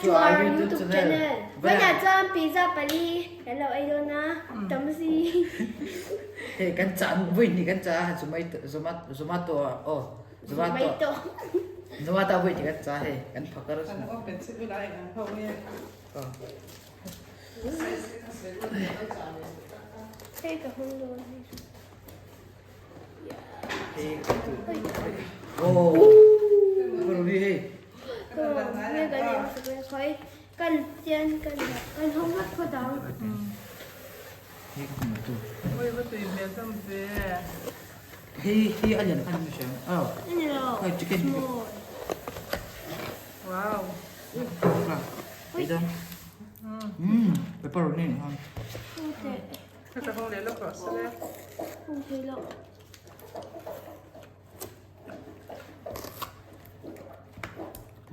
to our YouTube channel. Vawiinah chuan pizza pali kan lo ei dawn a, tam si. Hei kan cah vui hnih kan cah ah Zomato Zomato ah aw Zomato Zomato vui hnih kan cah hei kan phakar Kan open si ula eng ang ho nge. Hei ka hung dawn hei. Hi hi a lian khan mi hriam. Oh. Hei chicken. Wow. Ei Mm, pepperoni. Ka hawng leh lawk rawh se. Hawng thei lo.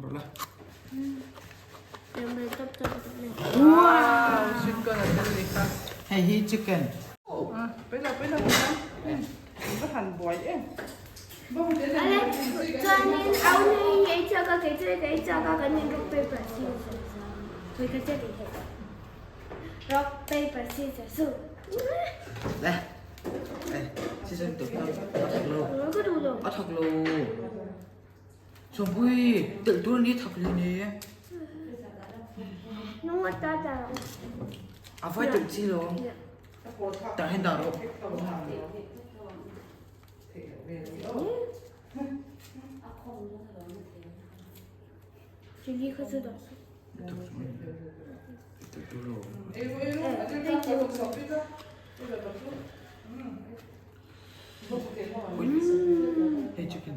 Rawh la. Wow, sweet corn a tel ni kha. Hei hi chicken. Pei lo, pei lo, pei lo. Va han buai em. Ale, chuanin au nei ei chak a, kei chu ka ei chak a, kan in rock paper scissors a. Khawi ka che tih theih. Rock paper scissors su. Le. Eh, scissors tu a thak lo. Ka duh lo. A thak lo. Sawmpui, telh tur ni thak lo ni. Nung a ta ta. A vai telh chi lo. Tah hin dah rawh. Chili kha chu dah suh. Hey chicken.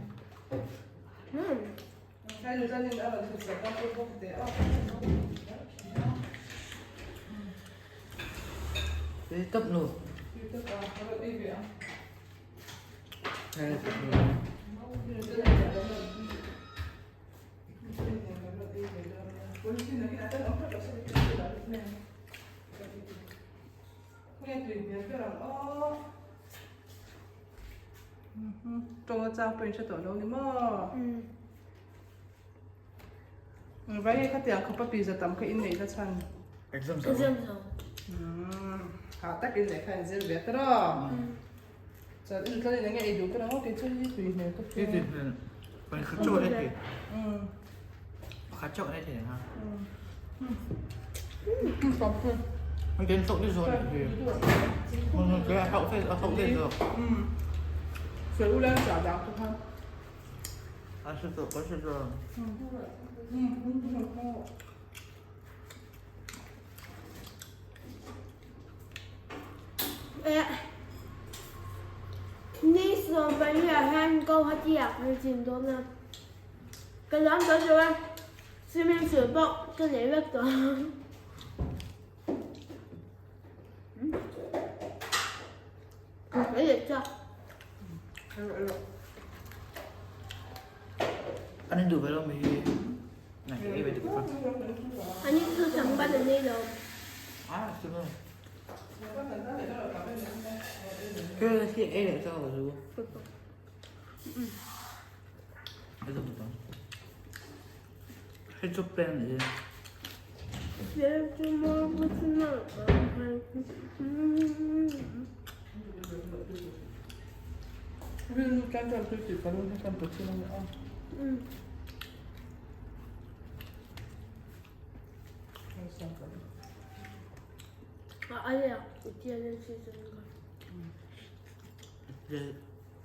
Hey tấp luôn. Hey tấp luôn. Tawng a chang pawhin hre tawh lo ni maw? Vai nge khatiang khawpa pizza tam kha in neih na chhan? Exam zo. Exam zo. Hah tak in lehkha in zir ve ta rawh. Chuan in tlanin enge ei duh ka rang kei chu hi tui hmel ka Hi tui hmel. Pan khat chauh a thei. Pakhat chauh a thei ha. An ken chauh ni zawn hi. Mun ke a thauh thei a thauh thei zawk. Fel ulan chah dang te khan. A hre tawh ka hre tawh. Ni 12 ah hian Guwahati ah kan zin dawn a, ka lam tawh tawh a, swimming pool pawh ka nei vek tawh ang. Ka sawi leh chak. An in duh ve lo mi hi. Này, ei ve duh ka. An in chu sangban an nei lo. Ah, chu lo. Cái hi ei leh chak lo chu. Ei duh ka. Hei chu pen ni.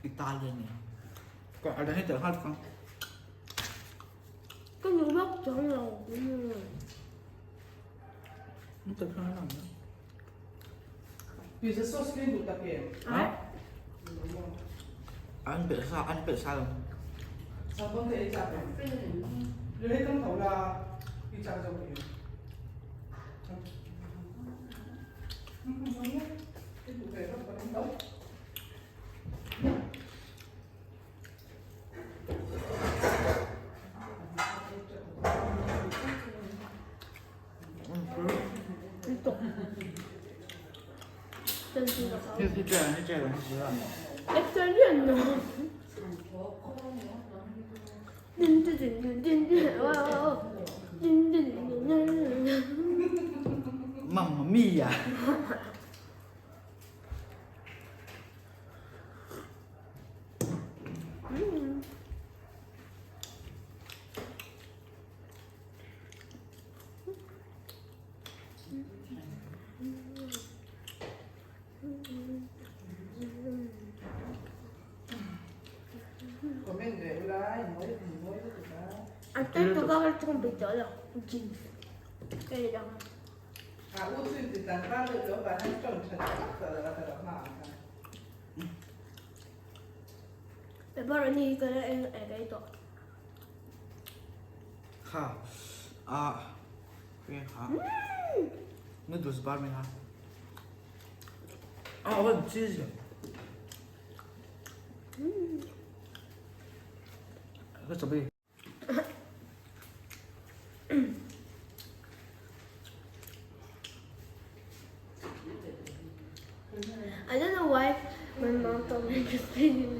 Italian ni. Ka ada ni tak hal kan. Ka nu vak chuang lo. Tak hal lang. Pizza sauce khi duh tak em? An pelh sa, an pelh sa lo. Sabon te ei chak em? Le hei tam tho la, i chak zawk em? I duh ve vak ka ring lo. Mamma mia! Comment ve ula in mawi in mawi lutuk a. A tui tuk a ka chung bik tawh lo jeans ka ei dang. A u chu in ti tlangval deuh tawh vang hian tawng tha tak tawh lo a ka lo hma ang kha. Pepperoni hi ka la ei ei tawh. Kha a kha noodles bar mai kha. A wan cheese. Ka chabi. I don't know why my mom told me to spin in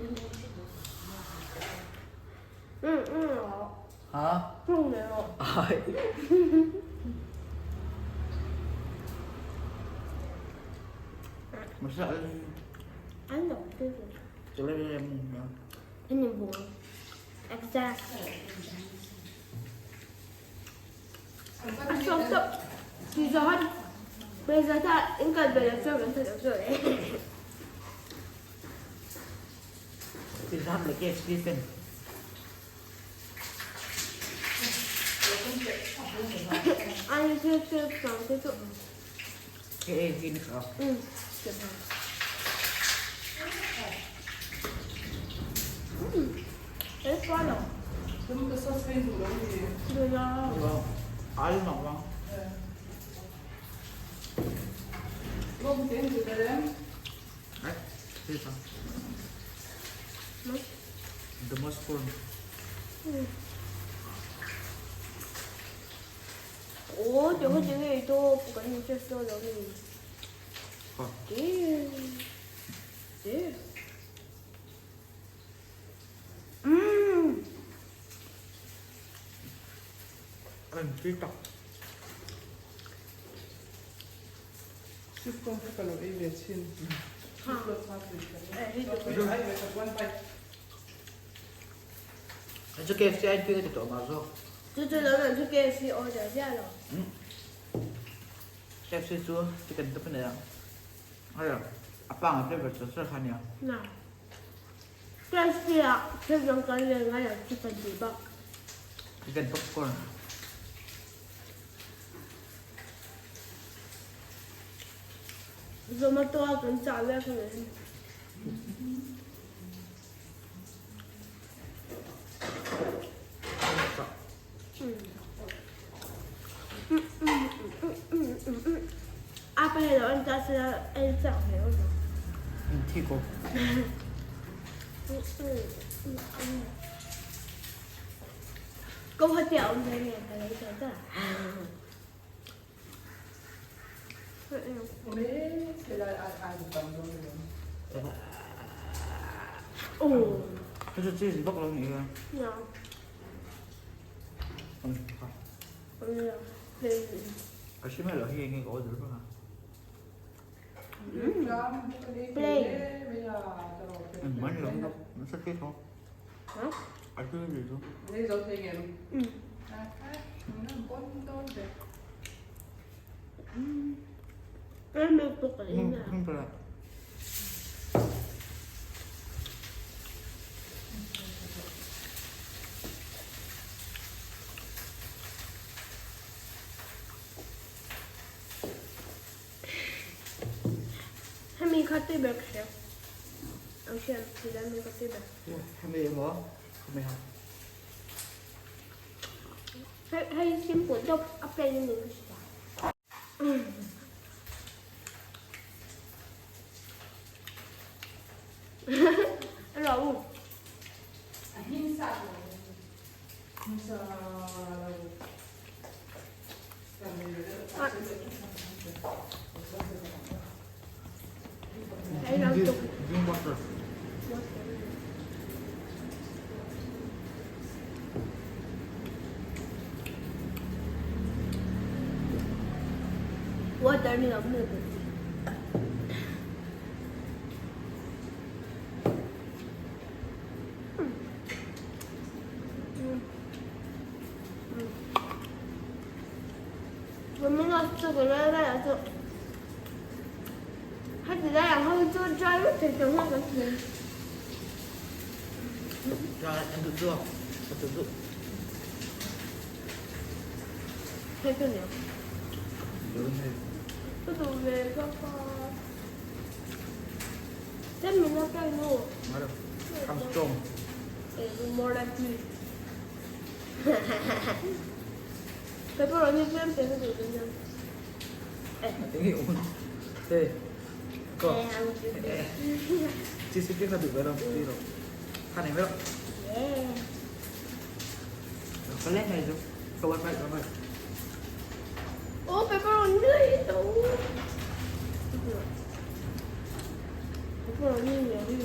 Hả? Không được. Ai. Mà sợ Anh đọc cái gì? Cho lên em Anh nhìn buồn. Exactly. A sawm tawh. Pizza Hut. Pizza Hut in kal ve lo chuan kan thut lo chu le. Pizza Hut leh KFC ten. Anh chưa chưa còn cái chỗ. KFC ni kha. Ừ. Ê, quá rồi. Tomato sauce ei duh lo mi? Được rồi. Ai mak bang. Bawng te in duh ber em? Ai, pizza. The most fun. Ủa, chỗ cái chữ gì tôi cũng như chơi solo rồi. Kha. Chị. Ừm. Anh tui tak. Sweet corn kha ka lo ei ve chin. Sweet corn kha tui ka ei ve ka one bite. Anh cho KFC anh tui ka ti tawh mah zawk. Chu chu lo nan chu KFC order ziah lo. KFC chu chicken te pawh nei ang. Hei a pangai flavor char char kha nia. Na. KFC ah thil dang kan lei ngai lo chicken tih bak. Chicken popcorn. Zomato a kan chah vek a ni. A pahnih lo an chah sila ei chak ve awm lo. In thi ko. Ko hati a awm ve nge ka lei char char. Cái chu cheese bawk lo nih hi. A hrim erawh hi enge ka order vek a. Engmah ni lo nasa cake ho. A tui ri chu. Hemi kha tui ber ka hria. Ang hriat tih lai mi kha tui ber. Hemi emaw hemi ha. Hei hei simple deuh a plain a ni ka hria. Hello. Hei ram tuk. Drink water. Water. Water ni lo milk. Domino's chu ka lai laiah chu heti laiah ho chu dry vek thei tawh hlauh kan thei. Dry an duh duh a duh duh. Hei ka nia. Ka duh ve ka pa. Ten min a pek nu. I'm strong. More like me. Pepperoni tlem te ka duh dawn nia. Enge un. Hey. Go. Cheese stick ka duh ve lo. Ti lo. Kha nei ve lo. Ka lek mai chu. Ka wan mai ka mai. Oh, pepperoni hi to. Pepperoni nhiều hi.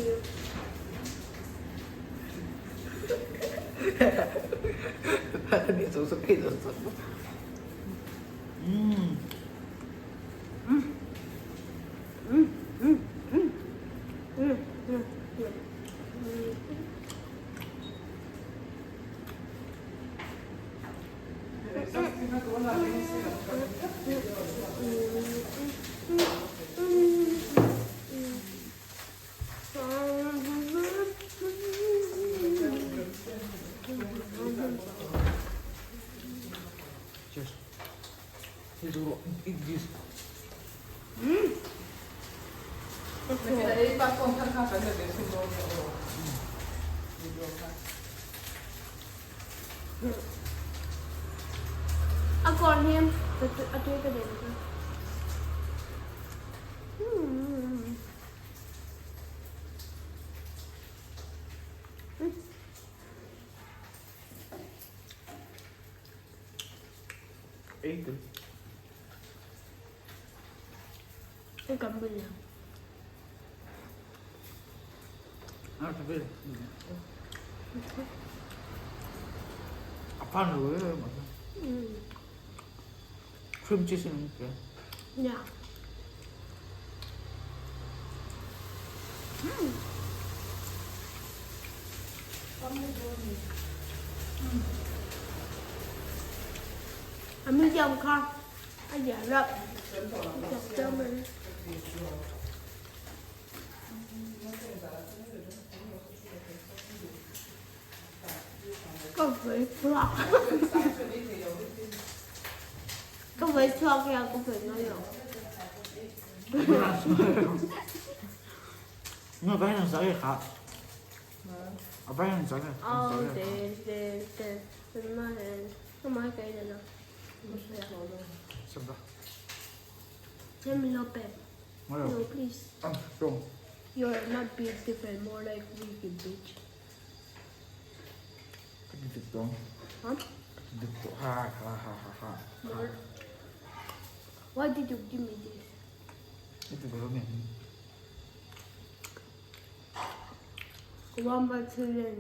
Cheers. Here's a eat this. A corn hi a tui ka den kha. Ei tui. Cái cầm bây giờ. À, thật bây A pan rồi mà. Cream cheese in kìa. Yeah. A medium kha a zia reuh chak chak mai. Ka vei chhuak ka vei chhuak hian ka vei ngai lo. Nó phải là sợi hả? À phải là sợi hả? Ờ, để để để mà nó mới cái này nè. Sao đó? Let me know, babe. No, please. I'm strong. You're not beautiful, more like wicked bitch. Huh? Ha ha ha ha ha. More. Why did you give me this? One by two yan.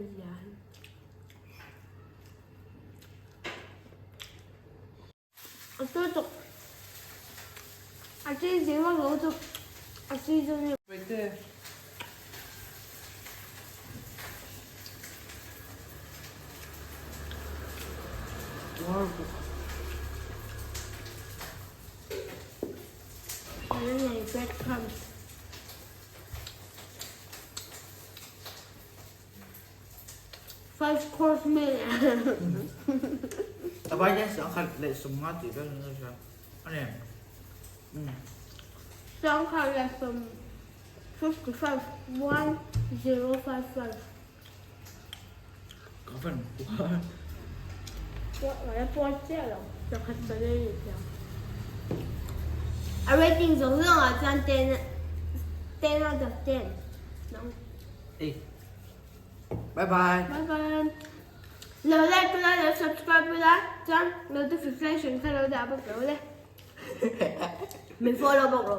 A tu tuk. A chi gì mà gấu tuk. A chi cho ni. Wait. Này breadcrumbs. Five course meal. A bai hian sangkhat leh sawmnga tih vel niin a hria a ni. Sangkhat leh sawm 55 1055. Ka van kual. Ka puar chiah lo sangkhat pali a ni thiam. A rating zawng zawng ah chuan 10 10 out of 10. Ei. Bye bye. Bye bye. Lo like la lo subscribe la chuan notification kha lo dah bawk lo le. Min follow bawk lo.